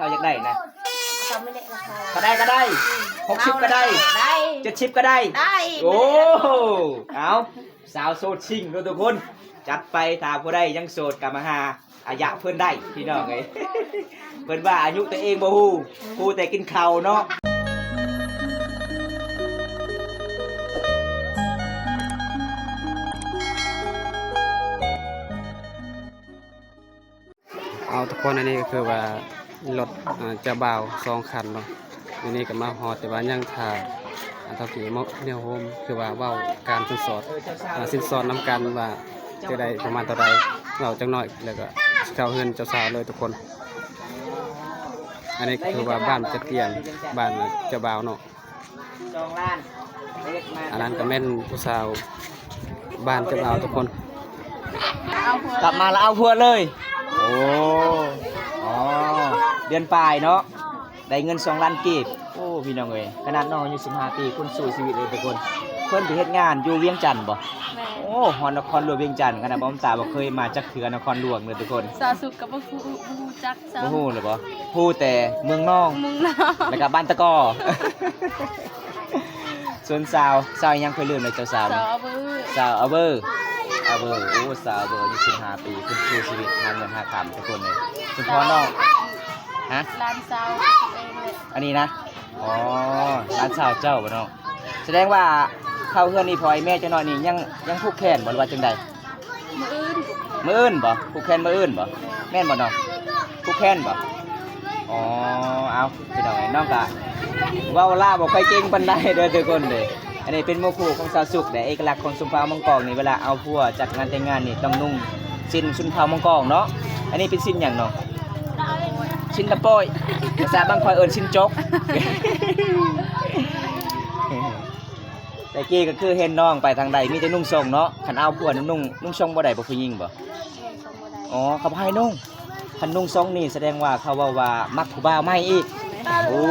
ເຈົ້າຢາກໄດ້ນະ? ກໍບໍ່ໄດ້ລາຄາ ເທົ່າໃດກໍໄດ້ ຫົກສິບກໍໄດ້ ເອົາລະ ເຈັດສິບກໍໄດ້ ໄດ້ ໂອ້ ເອົາ ສາວໂສດຊິງເດີທຸກຄົນ ຈັດໄປ ຖ້າຜູ້ໃດຍັງໂສດກໍມາຫາອາຍະເພິ່ນໄດ້ພີ່ນ້ອງເອີຍ ເພິ່ນວ່າອາຍຸຕົວເອງບໍ່ຮູ້ ຮູ້ແຕ່ກິນເຂົ້າເນາະ. ເອົາ ທຸກຄົນ ອັນນີ້ກໍຄືວ່າລົດ ເຈົ້າບ່າວສອງຄັນເນາະ ດຽວນີ້ກໍມາຮອດ ແຕ່ວ່າຍັງຖ້າ ອ່າ ເຖົ້າແກ່ແນວໂຮມ ຄືວ່າເວົ້າການສິນສອດ ອ່າ ສິນສອດນຳກັນວ່າຈະໄດ້ປະມານເທົ່າໃດ ເວົ້າຈັກໜ້ອຍ ແລ້ວກໍຊິເຂົ້າເຮືອນເຈົ້າສາວເລີຍທຸກຄົນ. ອັນນີ້ກໍຄືວ່າບ້ານຈະຕຽນ ບ້ານເຈົ້າບ່າວເນາະ. ສອງລ້ານ ອັນນັ້ນກໍແມ່ນຜູ້ສາວບ້ານເຈົ້າບ່າວທຸກຄົນ ກັບມາແລ້ວເອົາຜົວເລີຍ ໂອ້ ອໍ ເດືອນປາຍເນາະ ໄດ້ເງິນສອງລ້ານກີບ ໂອ້ ພີ່ນ້ອງເອີຍ ຂະໜາດນ້ອງອາຍຸສິບຫ້າປີ ຄົນສູ້ຊີວິດເລີຍທຸກຄົນ ເພິ່ນໄປເຮັດງານຢູ່ວຽງຈັນບໍ? ແມ່ນ ໂອ້ ຮອດນະຄອນຫຼວງວຽງຈັນ ຂະໜາດບ່າວຕາບໍ່ເຄີຍມາຈັກເທື່ອນະຄອນຫຼວງເລີຍທຸກຄົນ ສາວສຸກກໍບໍ່ຮູ້ ບໍ່ຮູ້ຈັກ ບໍ່ຮູ້ເລີຍບໍ? ຮູ້ແຕ່ເມືອງນອງ ເມືອງນອງ ແລ້ວກໍບ້ານຕະກໍ ສ່ວນສາວ ສາວຫຍັງຂ້ອຍລືມແລ້ວ ເຈົ້າສາວ ສາວອາເບີ ສາວອາເບີ ອາເບີ ໂອ້ ສາວອາເບີອາຍຸສິບຫ້າປີ ເພິ່ນສູ້ຊີວິດຫາເງິນຫາຄຳທຸກຄົນເລີຍ ສົມພໍນ້ອງ ຮະ ຫຼານສາວເອງເລີຍ ອັນນີ້ນະ ອໍ ຫຼານສາວເຈົ້າບໍນ້ອງ? ສະແດງວ່າເຂົ້າເຮືອນອີ່ພໍ່ອີ່ແມ່ຈັກໜ້ອຍນີ້ ຍັງ ຍັງຜູກແຂນບໍ ຫຼືວ່າຈັ່ງໃດ? ມື້ອື່ນ ມື້ອື່ນບໍ? ຜູກແຂນມື້ອື່ນບໍ? ແມ່ນບໍ່ນ້ອງ? ຜູກແຂນບໍ? ອໍ ເອົາ ພີ່ນ້ອງເອີຍ ນ້ອງກະເວົ້າລາວບໍ່ຄ່ອຍເກັ່ງປານໃດເດີທຸກຄົນເດີ ອັນນີ້ເປັນໝູ່ຄູ່ຂອງສາວສຸກເດ້ ເອກະລັກຂອງຊົນເຜົ່າມັງກອງນີ້ ເວລາເອົາຜົວຈັດງານແຕ່ງງານນີ້ຕ້ອງນຸ່ງສິ້ນຊົນເຜົ່າມັງກອງເນາະ ອັນນີ້ເປັນສິ້ນຫຍັງນ້ອງ? ສິ້ນຕະໂປ້ຍ ພາສາບ້ານຂ້ອຍເອີ້ນສິ້ນຈົກ ແຕ່ກີ້ກໍຄືເຫັນນ້ອງໄປທາງໃດມີແຕ່ນຸ່ງສົ້ງເນາະ ຄັນເອົາຜົວນຸ່ງ ນຸ່ງສົ້ງບໍ່ໄດ້ບໍ ຜູ້ຍິງບໍ? ອໍ ເຂົາບໍ່ໃຫ້ນຸ່ງ ຄັນນຸ່ງສົ້ງນີ້ສະແດງວ່າເຂົາເວົ້າວ່າມັກຜູ້ບ່າວໃໝ່ອີກ ໂອ້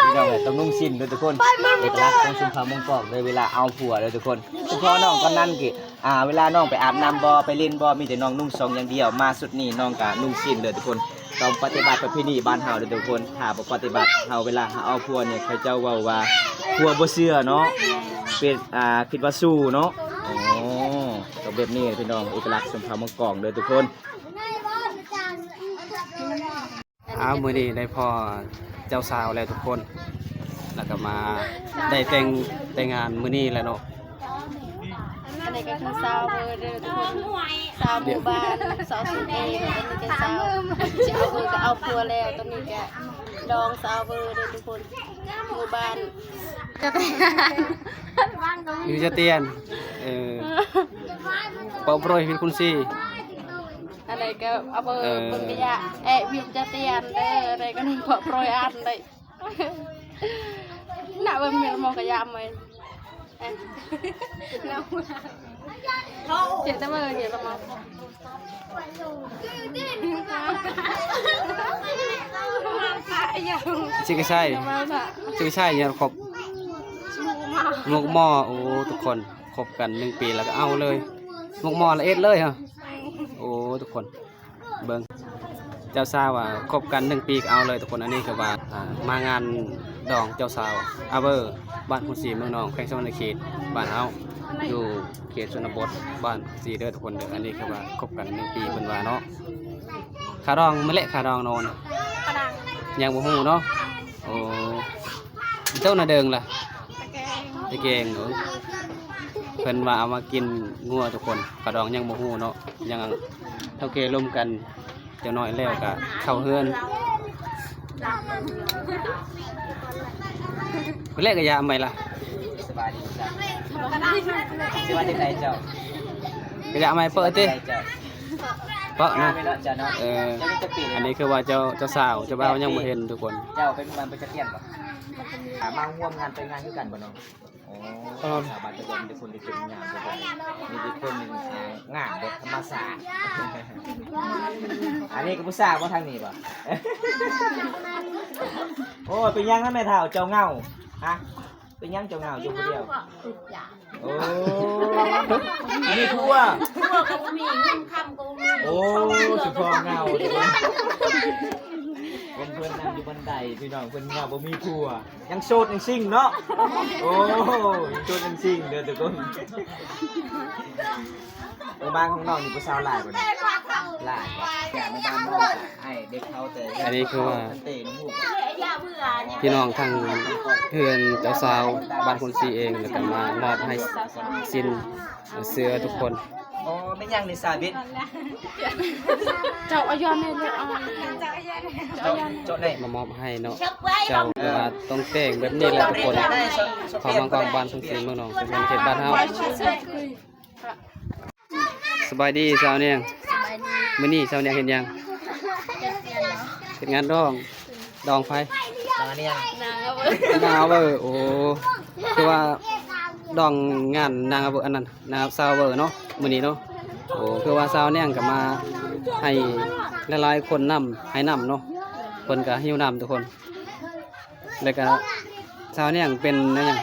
ພີ່ນ້ອງເອີຍ ຕ້ອງນຸ່ງສິ້ນເດີທຸກຄົນ ເອກະລັກຂອງຊົນເຜົ່າມົ້ງກອກເດີ ເວລາເອົາຜົວເດີທຸກຄົນ ສະເພາະນ້ອງກຳນັນກີ້ ອ່າ ເວລານ້ອງໄປອາບນ້ຳບໍ່ ໄປຫຼິ້ນບໍ່ ມີແຕ່ນ້ອງນຸ່ງສົ້ງຢ່າງດຽວ ມາຊຸດນີ້ນ້ອງກະນຸ່ງສິ້ນເດີທຸກຄົນ ຕ້ອງປະຕິບັດປະເພນີບ້ານເຮົາເດີທຸກຄົນ ຖ້າບໍ່ປະຕິບັດ ເຮົາ ເວລາເຮົາເອົາຜົວນີ້ ເຂົາເຈົ້າເວົ້າວ່າຜົວບໍ່ເຊື່ອເນາະ ເປັນ ອ່າ ຄິດວ່າຊູ້ເນາະ ໂອ້ ຕ້ອງແບບນີ້ພີ່ນ້ອງ ເອກະລັກຊົນເຜົ່າມົ້ງກອກເດີທຸກຄົນ. ອ້າວ ມື້ນີ້ໄດ້ພໍ້ເຈົ້າສາວແລ້ວທຸກຄົນ ແລ້ວກໍມາໄດ້ແຕ່ງ ແຕ່ງງານມື້ນີ້ແຫຼະເນາະ ອັນນີ້ກໍຄືສາວເບີເດີທຸກຄົນ ສາວໝູ່ບ້ານ ສາວສຸກເອງ ອັນນີ້ກໍສາວ ຊິເອົາເບີກໍເອົາຜົວແລ້ວ ຕອນນີ້ກໍດອງສາວເບີເດີທຸກຄົນ ໝູ່ບ້ານ ຈະຕຽນ ຢູ່ຈະຕຽນ ເອີ ເປົ່າໂປຣຍເປັນຄຸນຊີ ອັນໃດກໍເອົາເບີ ເອີ ເບິ່ງກະຢາ ແອະ ວິວຈະຕຽນເດີ ອັນໃດກໍນີ້ເພາະໂປຣຍອັນໃດ ໜ້າເບິ່ງເມລະມໍກະຢາໄມ ເຈຕະເມີເມລະມໍ ຊິກະໄຊ ຊິກະໄຊຍາມຄົບ ໝົກໝໍ້ ໂອ້ ທຸກຄົນ ຄົບກັນໜຶ່ງປີແລ້ວກໍເອົາເລີຍ ໝົກໝໍ້ລະເອັດເລີຍເຮົາ ໂອ້ ທຸກຄົນ ເບິ່ງ ເຈົ້າສາວວ່າຄົບກັນໜຶ່ງປີກໍເອົາເລີຍທຸກຄົນ ອັນນີ້ຄືວ່າ ອ່າ ມາງານດອງເຈົ້າສາວອາເວີ ບ້ານໂພນສີ ເມືອງນອງ ແຂວງສະຫວັນນະເຂດ ບ້ານເຮົາ ຢູ່ເຂດຊົນນະບົດ ບ້ານສີເດີທຸກຄົນເດີ ອັນນີ້ຄືວ່າຄົບກັນໜຶ່ງປີເພິ່ນວ່າເນາະ ຄ່າດອງມື້ແລະ ຄ່າດອງໂນນ ຄ່າດອງ ຍັງບໍ່ຮູ້ເນາະ ໂອ້ ເຈົ້ານາເດີງລະ ຕະແກງ ຕະແກງ ໂອ້ ເພິ່ນວ່າເອົາມາກິນງົວທຸກຄົນ ຄ່າດອງຍັງບໍ່ຮູ້ເນາະ ຍັງເຖົ້າແກ່ລົມກັນ ຈັກໜ້ອຍແລ້ວກະເຂົ້າເຮືອນ ເພິ່ນແລະກະຢາໃໝ່ລະ ສະບາຍດີ ຊື່ວ່າຈັ່ງໃດເຈົ້າ ກະຢາໃໝ່ເປີດຕິ ເປີດເນາະ ເອີ ອັນນີ້ຄືວ່າເຈົ້າ ເຈົ້າສາວ ເຈົ້າບ່າວຍັງບໍ່ເຫັນທຸກຄົນ ເຈົ້າເປັນບ້ານປະຈຳກຽນບໍ່ ອ່າ ມາຮ່ວມງານແຕ່ງງານຄືກັນບໍ່ນ້ອງ? ອໍ ສາວບ້ານຕະກອນມີແຕ່ຄົນທີ່ເປັນງາມເດີ ມີແຕ່ຄົນ ອ່າ ງາມແບບທຳມະຊາດ ອັນນີ້ກໍຜູ້ສາວບໍ່ທາງນີ້ບໍ່? ໂອ້ ເປັນຫຍັງນະແມ່ເຖົ້າເຈົ້າເຫງົາ ຮະ ເປັນຫຍັງເຈົ້າເຫງົາຢູ່ຜູ້ດຽວ? ໂອ້ ມີຜົວ ຜົວກໍບໍ່ມີ ເງິນຄຳກໍບໍ່ມີ ໂອ້ ສະເພາະເຫງົາເດ້. ເພິ່ນ ເພິ່ນນັ່ງຢູ່ບັນໄດພີ່ນ້ອງ ເພິ່ນຍັງບໍ່ມີຜົວ ຍັງໂສດຍັງຊິງເນາະ. ໂອ້ ຍັງໂສດຍັງຊິງເດີທຸກຄົນ. ເອີ ບ້ານຂອງນ້ອງນີ້ຜູ້ສາວຫຼາຍບໍ່ນີ້? ຫຼາຍບໍ່? ຢ່າງໃນບ້ານນ້ອງ ອ້າຍເດັກເຮົາແຕ່ ອັນນີ້ຄືວ່າ ເຕະລູກ ພີ່ນ້ອງທາງເຮືອນເຈົ້າສາວບ້ານຄົນສີເອງ ແລ້ວກໍມາມອບໃຫ້ສິ້ນເສື້ອທຸກຄົນ. ອໍ ແມ່ນຫຍັງນີ້ ສາວບິດ? ເຈົ້າອາຍອນນີ້ເລີຍ ເຈົ້າ ເຈົ້າ ເຈົ້າໄດ້ມາມອບໃຫ້ເນາະ. ເຈົ້າ ເອີ ວ່າຕ້ອງແຕ່ງແບບນີ້ແຫຼະທຸກຄົນ. ເຜົ່າມັງກອງບ້ານຄົນສີເມືອງໜອງ ເປັນເຂດບ້ານເຮົາ. ສະບາຍດີສາວນຽງ. ສະບາຍດີ. ມື້ນີ້ສາວນຽງເຮັດຫຍັງ? ເຮັດງານດອງ. ເຮັດງານດອງ. ດອງໃຜ? ດອງອານຽງ. ນາງອາເວີ. ໂອ້ ຄືວ່າດອງງານນາງອາເວີ ອັນນັ້ນ ນາງສາວເວີເນາະ ມື້ນີ້ເນາະ. ໂອ້ ຄືວ່າສາວນຽງກໍມາໃຫ້ຫຼາຍໆຄົນນຳ ໃຫ້ນຳເນາະ ເພິ່ນກໍຫິວນຳທຸກຄົນ. ແລ້ວກະສາວນຽງເປັນແນວຫຍັງ?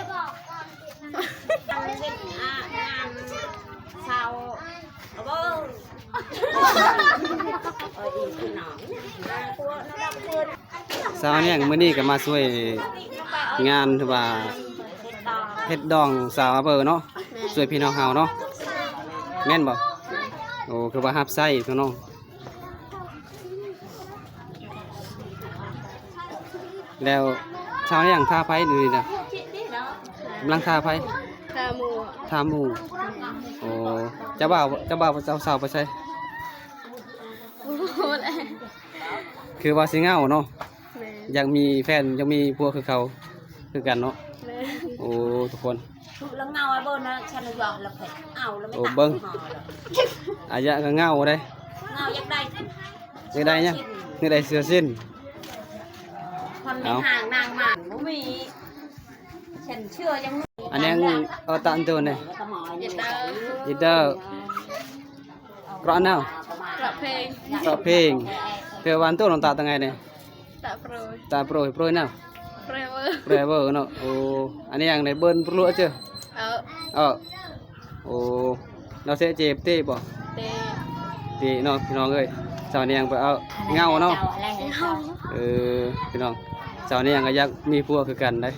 ສາວນຽງມື້ນີ້ກໍມາຊ່ວຍງານ ຖືວ່າເຮັດດອງສາວອາເບີເນາະ. ແມ່ນ. ຊ່ວຍພີ່ນ້ອງເຮົາເນາະ ແມ່ນບໍ່? ໂອ້ ຄືວ່າຮັບໃຊ້ພີ່ນ້ອງ. ແລ້ວຊາວນຽງຖ້າໃຜຢູ່ນີ້ນະ? ກຳລັງຖ້າໃຜ? ຖ້າໝູ່. ຖ້າໝູ່. ໂອ້ ເຈົ້າບ່າວ ເຈົ້າບ່າວເຈົ້າສາວໄປໃສ? ບໍ່ຮູ້ແຫຼະ. ຄືວ່າຊິເຫງົາເນາະ. ແມ່ນ. ຢາກມີແຟນ ຢາກມີຜົວຄືເຂົາ ຄືກັນເນາະ. ແມ່ນ. ໂອ້ ທຸກຄົນ ລະເຫງົາເບິ່ງນະ ຊັ້ນລະຢອກລະເຜັດ ເອົາລະໄມ່ ໂອ້ ຕັກ ເບິ່ງ ອາຍະກະເຫງົາເດ້ ເຫງົາຢາກໄດ້ ຢາກໄດ້ຫຍັງ? ຢາກໄດ້ເສື້ອສິ້ນ. ເອົາ ນາງມາບໍ່ມີ ຊັ້ນເສື້ອຍັງ ອັນນີ້ ເອີ ຕາອັນໂຕນີ້ ເຢດເດີ ເຢດເດີ ເກາະແນວ ເກາະເພງ ເກາະເພງ ເທວານໂຕ ນ້ອງຕາຕັງໄງນີ້? ຕາໂປຣຍ ຕາໂປຣຍ ໂປຣຍແນວ ໂປຣຍເວີ ໂປຣຍເວີເນາະ. ໂອ້ ອັນນີ້ຫຍັງໃນເບິ່ນໂປຣຍເຈີ ເອີ ເອີ ໂອ້ ລາວເສເຈັບເຕະບໍ່? ເຕະ ເຕະເນາະ ພີ່ນ້ອງເອີຍ. ສາວນຽງໄປເອົາເຫງົາເນາະ ເຫງົາ ເອີ ພີ່ນ້ອງ ສາວນຽງກໍຢາກມີຜົວຄືກັນໄດ໋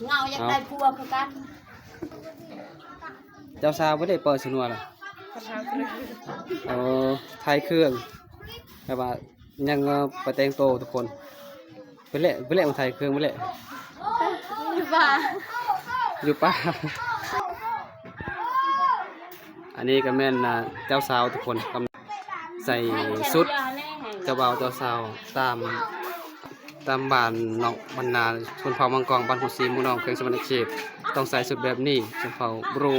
ເຫງົາຢາກໄດ້ຜົວຄືກັນ. ເຈົ້າສາວບໍ່ໄດ້ເປີດສະນົວລະ? ໂອ້ ຖ່າຍເຄື່ອງ ແບບວ່າ ຍັງ ເອີ ໄປແຕ່ງໂຕທຸກຄົນ ເພິ່ນແຫຼະ ເພິ່ນແຫຼະມາຖ່າຍເຄື່ອງ ເພິ່ນແຫຼະ ຢູ່ປ່າ ຢູ່ປ່າ. ອັນນີ້ກໍແມ່ນ ອ່າ ເຈົ້າສາວທຸກຄົນ ກຳລັງໃສ່ຊຸດເຈົ້າບ່າວເຈົ້າສາວ ຕາມ ຕາມບ້ານເນາະ ບັນດາຊົນເຜົ່າມັງກອງ ບ້ານໂພນສີ ໝູ່ໜອງ ແຂວງສະຫວັນນະເຂດ ຕ້ອງໃສ່ຊຸດແບບນີ້ ຊົນເຜົ່າບຣູ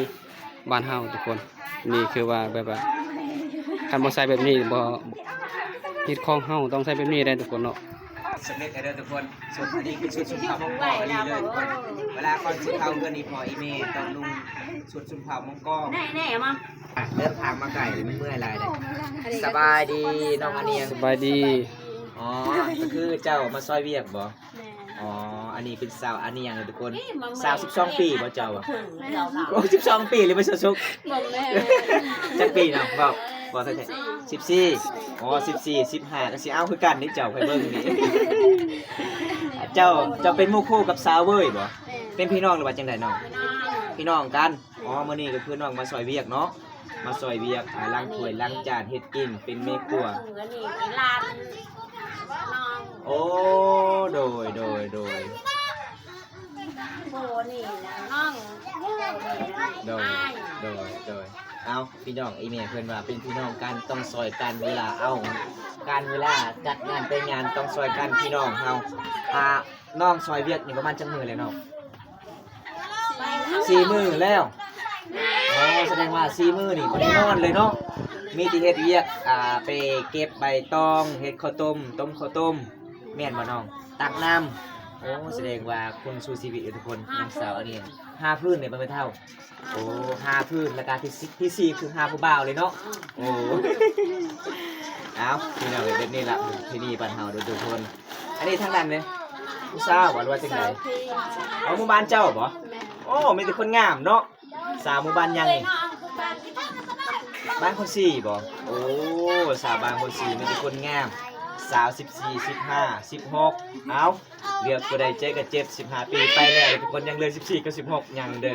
ບ້ານເຮົາທຸກຄົນ. ນີ້ຄືວ່າແບບວ່າ ຄັນບໍ່ໃສ່ແບບນີ້ບໍ່ ຮີດຄອງເຮົາຕ້ອງໃສ່ແບບນີ້ໄດ໋ທຸກຄົນເນາະ. ສຳເລັດແລ້ວເດີທຸກຄົນ ຊຸດນີ້ຄືຊຸດຊົນເຜົ່າມົ້ງພໍດີເລີຍທຸກຄົນ. ເວລາກ່ອນຊິເຂົ້າເຮືອນອີ່ພໍ່ອີ່ແມ່ຕ້ອງນຸ່ງຊຸດຊົນເຜົ່າມົ້ງກອງ. ແນ່ໆ ມາ ເດີນທາງມາໄກມັນເມື່ອຍຫຼາຍເດ້. ສະບາຍດີນ້ອງອານຽງ. ສະບາຍດີ. ອໍ ກໍຄືເຈົ້າມາຊ່ອຍວຽກບໍ? ແມ່ນ. ອໍ ອັນນີ້ເປັນສາວອານຽງເດີທຸກຄົນ. ສາວສິບສອງປີບໍເຈົ້າ? ໂອ້ ສິບສອງປີ ຫຼືວ່າຊາວຫົກ? ບໍ່ແມ່ນ. ຈັກປີເນາະ? ເວົ້າ ເວົ້າແທ້ໆ ສິບສີ່. ສິບສີ່. ອໍ ສິບສີ່ ສິບຫ້າ ກໍຊິເອົາຄືກັນເດ້ເຈົ້າ ຂ້ອຍເບິ່ງນີ້. ເຈົ້າ ເຈົ້າເປັນໝູ່ຄູ່ກັບສາວເວີຍບໍ? ແມ່ນ. ເປັນພີ່ນ້ອງ ຫຼືວ່າຈັ່ງໃດນ້ອງ? ພີ່ນ້ອງ. ພີ່ນ້ອງກັນ. ອໍ ມື້ນີ້ກໍຄືນ້ອງມາຊ່ອຍວຽກເນາະ ມາຊ່ອຍວຽກ ອ່າ ລ້າງຖ້ວຍລ້າງຈານ ເຮັດກິນ ເປັນແມ່ຄົວ. ອັນນີ້ເປັນຫຼານນ້ອງ. ໂອ້ ໂດຍ ໂດຍ ໂດຍ. ໂອ້ ນີ້ນ້ອງ. ໂດຍ ອ້າຍ. ໂດຍ ໂດຍ. ເອົ້າ ພີ່ນ້ອງ ອີ່ແມ່ເພິ່ນວ່າເປັນພີ່ນ້ອງກັນ ຕ້ອງຊ່ອຍກັນເວລາ ເອົ້າ ການເວລາຈັດງານແຕ່ງງານຕ້ອງຊ່ອຍກັນ ພີ່ນ້ອງເຮົາ. ອ່າ ນ້ອງຊ່ອຍວຽກນີ້ປະມານຈັກມື້ແລ້ວນ້ອງ? ສີ່ມື້ແລ້ວ. ອໍ ສະແດງວ່າສີ່ມື້ນີ້ບໍ່ໄດ້ນອນເລີຍເນາະ ມີແຕ່ເຮັດວຽກ ອ່າ ໄປເກັບໃບຕອງ ເຮັດເຂົ້າຕົ້ມ ຕົ້ມເຂົ້າຕົ້ມ ແມ່ນບໍ່ນ້ອງ? ຕັກນ້ຳ. ໂອ້ ສະແດງວ່າຄົນສູ້ຊີວິດເດີທຸກຄົນ. ນ້ອງສາວອັນນີ້ຫ້າພື້ນເດ້ບໍ່ແມ່ນເຖົ້າ? ໂອ້ ຫ້າພື້ນ ແລ້ວກະທີສີ່ ທີສີ່ຄືຫ້າຜູ້ບ່າວເລີຍເນາະ. ໂອ້ ເອົ້າ ພີ່ນ້ອງເອີຍ ແບບນີ້ລະ ທີ່ນີ້ບ້ານເຮົາເດີທຸກຄົນ. ອັນນີ້ທາງນັ້ນເດ້ ຜູ້ສາວບໍ ຫຼືວ່າຈັ່ງໃດ? ສາວເພງ. ເອົາ ໝູ່ບ້ານເຈົ້າບໍ? ແມ່ນ. ໂອ້ ມີແຕ່ຄົນງາມເນາະ. ສາວໝູ່ບ້ານຫຍັງນີ້? ບ້ານຄົນສີບໍ? ໂອ້ ສາວບ້ານຄົນສີ ມີແຕ່ຄົນງາມ. ສາວສິບສີ່ ສິບຫ້າ ສິບຫົກ ເອົາ ເລືອກຜູ້ໃດ ເຈັດກໍເຈັດ ສິບຫ້າປີໄປແລ້ວ ທຸກຄົນ ຍັງເຫຼືອສິບສີ່ກັບສິບຫົກ ຍັງເດີ.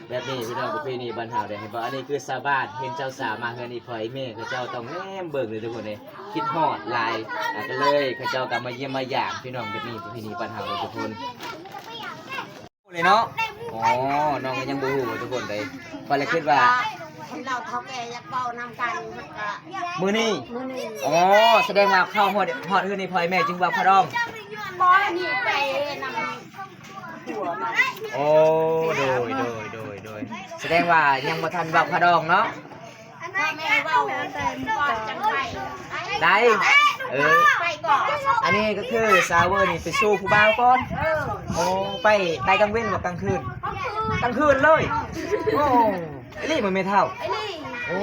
ແບບນີ້ພີ່ນ້ອງ ປະເພນີບ້ານເຮົາເດ້ ເຫັນບໍ່? ອັນນີ້ຄືຊາວບ້ານ ເຫັນເຈົ້າສາວມາເຮືອນອີ່ພໍ່ອີ່ແມ່ ເຂົາເຈົ້າຕ້ອງແນມເບິ່ງເລີຍ ທຸກຄົນເອີຍ ຄິດຮອດຫຼາຍ ອ່າ ກໍເລີຍເຂົາເຈົ້າກໍມາຢ້ຽມມາຢາມພີ່ນ້ອງ ແບບນີ້ປະເພນີບ້ານເຮົາເດີ ທຸກຄົນ. ເລີຍເນາະ. ອໍ ນ້ອງກໍຍັງບໍ່ຮູ້ ທຸກຄົນເອີຍ ຂ້ອຍລະຄິດວ່າ ເຫັນລາວເຖົ້າແກ່ຢາກເວົ້ານຳກັນ ມັນກະ ມື້ນີ້ ມື້ນີ້ ອໍ ສະແດງວ່າເຂົ້າຮອດ ຮອດເຮືອນນີ້ ພໍ່ແມ່ຈຶ່ງເວົ້າຂະດອງ. ບໍ່ ນີ້ໄປນຳຜົວມັນ. ໂອ້ ໂດຍ ໂດຍ ໂດຍ ໂດຍ ສະແດງວ່າຍັງບໍ່ທັນເວົ້າຂະດອງເນາະ. ພໍ່ແມ່ເວົ້າກ່ອນຈັ່ງໄປ. ໄດ້ ເອີ ໄປກ່ອນ. ອັນນີ້ກໍຄືສາວເວີນີ້ໄປສູ່ຜູ້ບ່າວກ່ອນ. ເອີ ໂອ້ ໄປ ໄປກາງເວັນບໍ່ກາງຄືນ? ກາງຄືນ ກາງຄືນເລີຍ. ໂອ້ ອີ່ຫຼີບໍ່ແມ່ເຖົ້າ? ອີ່ຫຼີ. ໂອ້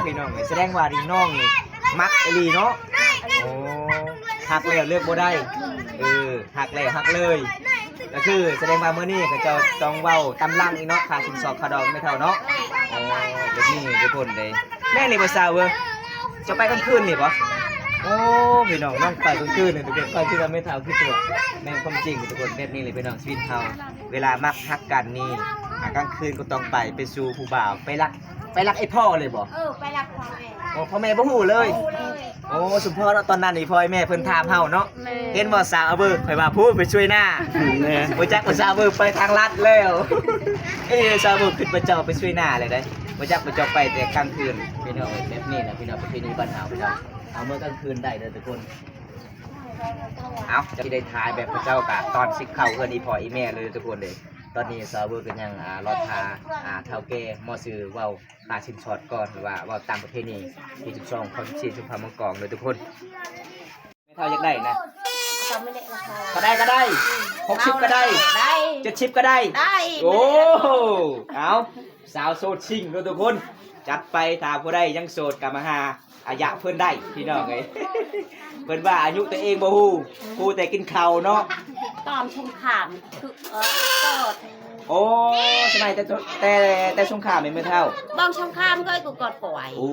ພີ່ນ້ອງເອີຍ ສະແດງວ່ານີ້ນ້ອງນີ້ມັກອີ່ຫຼີເນາະ. ໂອ້ ຮັກແລ້ວເລືອກບໍ່ໄດ້. ເອີ ຮັກແລ້ວຮັກເລີຍ. ກໍຄືສະແດງວ່າມື້ນີ້ເຂົາເຈົ້າຕ້ອງເວົ້າຕາມຫຼັງອີກເນາະ ຄ່າສິນສອດຄ່າດອງແມ່ເຖົ້າເນາະ. ໂອ້ ແບບນີ້ທຸກຄົນເດ້. ແມ່ນນີ້ບໍ່ສາວເອີຍ? ເຈົ້າໄປກາງຄືນນີ້ບໍ່? ໂອ້ ພີ່ນ້ອງ ນ້ອງໄປກາງຄືນນີ້ທຸກຄົນ. ຂ້ອຍຄິດວ່າແມ່ເຖົ້າຄິດຕົວະ. ແມ່ນຄວາມຈິງທຸກຄົນ ແບບນີ້ແຫຼະພີ່ນ້ອງ ຊີວິດເຮົາ ເວລາມັກຮັກກັນນີ້ ອາ ກາງຄືນກໍຕ້ອງໄປ ໄປສູ່ຜູ້ບ່າວ ໄປລັກ ໄປລັກໄອ້ພໍ່ເລີຍບໍ່? ເອີ ໄປລັກພໍ່ແມ່. ໂອ້ ພໍ່ແມ່ບໍ່ຮູ້ເລີຍ? ບໍ່ຮູ້ເລີຍ. ໂອ້ ສົມພໍເນາະ ຕອນນັ້ນນີ້ພໍ່ແມ່ເພິ່ນຖາມເຮົາເນາະ. ແມ່ນ. ເຫັນບໍ່ສາວເວີ ຂ້ອຍວ່າພຸ້ນໄປຊ່ວຍນາ. ແມ່ນ. ບໍ່ຈັກວ່າສາວເວີໄປທາງລັດແລ້ວ. ເອີ ສາວເວີຄິດວ່າເຈົ້າໄປຊ່ວຍນາແລ້ວເດ້ ບໍ່ຈັກວ່າເຈົ້າໄປແຕ່ກາງຄືນ. ພີ່ນ້ອງເອີຍ ແບບນີ້ນະ ພີ່ນ້ອງ ປະເພນີບ້ານເຮົາ ພີ່ນ້ອງ ເອົາເມືອກາງຄືນໄດ້ເດີທຸກຄົນ. ເອົາ ຈະໄດ້ຖ່າຍແບບເຂົາເຈົ້າກະຕອນຊິເຂົ້າເຮືອນອີ່ພໍ່ອີ່ແມ່ເລີຍທຸກຄົນເດ້. ຕອນນີ້ສາວເວີກໍຍັງ ອ່າ ລໍຖ້າ ອ່າ ເຖົ້າແກ່ໝໍຊື່ເວົ້າ ຄ່າສິນສອດກ່ອນ ຫຼືວ່າເວົ້າຕາມປະເພນີທີສິບສອງ ຂອງສິບສີ່ ຊຸມພະມັງກອງເດີທຸກຄົນ. ແມ່ເຖົ້າຢາກໄດ້ນະ? ກໍໄດ້ ກໍໄດ້. ຫົກສິບກໍໄດ້? ໄດ້. ເຈັດສິບກໍໄດ້? ໄດ້. ໂອ້ ເອົາ ສາວໂສດຊິງເດີທຸກຄົນ ຈັດໄປ. ຖ້າຜູ້ໃດຍັງໂສດກໍມາຫາ ອາຍະເພິ່ນໄດ້ພີ່ນ້ອງເອີຍ. ເພິ່ນວ່າອາຍຸຕົວເອງບໍ່ຮູ້ ຮູ້ແຕ່ກິນເຂົ້າເນາະ. ຕອນສົງຄາມຄື ເອີ ເກີດ. ໂອ້ ສະໄໝແຕ່ ແຕ່ ແຕ່ສົງຄາມແມ່ນບໍ່ເຖົ້າ? ຕອນສົງຄາມເກີດ ກໍເກີດປ່ວຍ. ໂອ້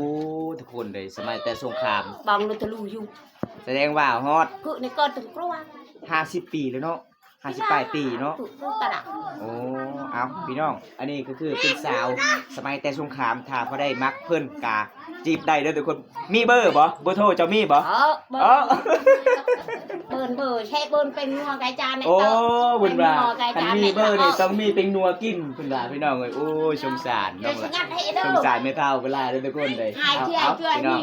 ທຸກຄົນເດ້ ສະໄໝແຕ່ສົງຄາມ ຕອນນັ້ນທະລຸຢູ່. ສະແດງວ່າຮອດ ຄືໃນເກີດເຖິງກວ່າ ຫ້າສິບປີແລ້ວເນາະ. ຫ້າສິບປາຍປີເນາະ. ໂອ້ ເອົາ ພີ່ນ້ອງ ອັນນີ້ກໍຄືເປັນສາວສະໄໝແຕ່ສົງຄາມ ຖ້າຜູ້ໃດມັກເພິ່ນກະຈີບໄດ້ເດີທຸກຄົນ. ມີເບີບໍ່? ເບີໂທເຈົ້າມີບໍ່? ເອີ ເບີ ເອີ ເບີ ເບີ ແຊະເບີ ເປັນງົວກະຈານ. ໂອ້ ເພິ່ນວ່າ ເປັນງົວກະຈານ ຄັນມີເບີນີ້ຕ້ອງມີເປັນງົວກິນ ເພິ່ນວ່າ ພີ່ນ້ອງເອີຍ. ໂອ້ຍ ສົງສານນ້ອງລະ ສົງສານແມ່ເຖົ້າເພິ່ນຫຼາຍເດີທຸກຄົນເດ້. ເອົາ ເອົາ ພີ່ນ້ອງ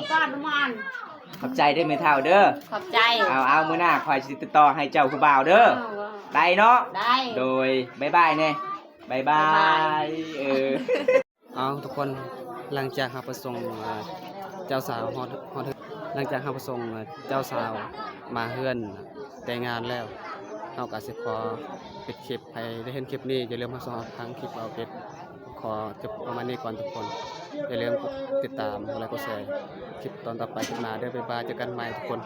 ຂອບໃຈເດີແມ່ເຖົ້າເດີ. ຂອບໃຈ. ເອົາ ເອົາ ມື້ໜ້າຂ້ອຍຊິຕິດຕໍ່ໃຫ້ເຈົ້າຜູ້ບ່າວເດີ. ເອີ ໄດ້ເນາະ? ໄດ້. ໂດຍ ບາຍບາຍແນ່. ບາຍບາຍ. ບາຍບາຍ. ເອີ ເອົາ ທຸກຄົນ ຫຼັງຈາກເຮົາໄປສົ່ງ ເອີ ເຈົ້າສາວຮອດ ຮອດເຮືອນ ຫຼັງຈາກເຮົາໄປສົ່ງ ເອີ ເຈົ້າສາວມາເຮືອນແຕ່ງງານແລ້ວ ເຮົາກໍຊິຂໍປິດຄລິບ. ໃຜໄດ້ເຫັນຄລິບນີ້ ຢ່າລືມຮັບຊົມຮັບຟັງຄລິບເບົາເພັດ. ຂໍຈົບປະມານນີ້ກ່ອນທຸກຄົນ. ຢ່າລືມກົດຕິດຕາມ ກົດໄລ ກົດແຊ ຄລິບຕອນຕໍ່ໄປ ຄລິບໜ້າເດີ. ບາຍບາຍ. ເຈີກັນໃໝ່ທຸກຄົນ.